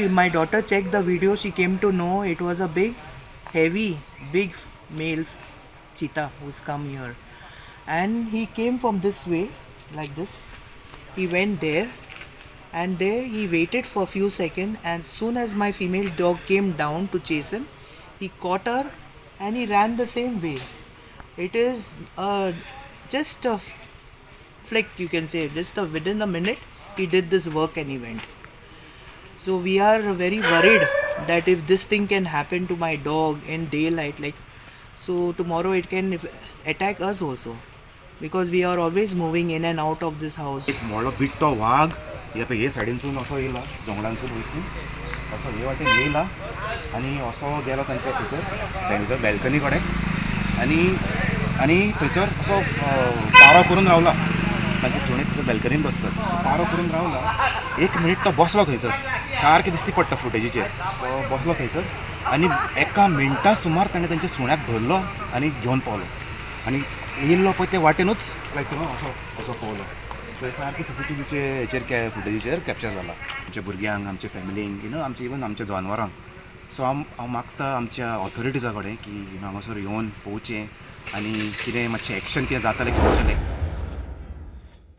my daughter checked the video, she came to know it was a big, heavy, big male cheetah who's come here. And he came from this way, like this. He went there, and there he waited for a few seconds, and soon as my female dog came down to chase him, he caught her and he ran the same way. It is just a flick, you can say, just within a minute he did this work and he went. So we are very worried that if this thing can happen to my dog in daylight, like, so tomorrow it can attack us also, because we are always moving in and out of this house. एक व्हडलो बिट्टो वाग हे पळय हे सायडीनसून असो येयला, जंगलांसून वचून असो हे वाटेन येयला आनी असो गेलो तांच्या थंयसर थंयसर बॅल्कनी कडेन आनी आनी थंयसर असो पारो करून रावला. तांचे सुणे थंयसर बॅल्कनीन बसतात. सो पारो करून रावला. एक मिनीट तो बसलो थंयसर, सारकें दिश्टी पडटा फुटेजीचेर. तो बसलो थंयसर आनी एका मिनटा सुमार ताणें तांच्या सुण्याक धरलो आनी घेवन पावलो आनी येयल्लो पळय ते वाटेनूच लायक न्हू असो असो पावलो. थंय सारकें सीसीटीव्हीचे हेचेर कॅ फुटेजीचेर कॅप्चर जाला. आमच्या भुरग्यांक, आमच्या फॅमिलींक, you know आमच्या इवन आमच्या जनावरांक. सो हांव हांव मागता आमच्या ऑथॉरिटीजा कडेन की you know हांगासर येवन पळोवचें आनी कितें मातशें एक्शन कितें जाता जाल्यार घेवचें.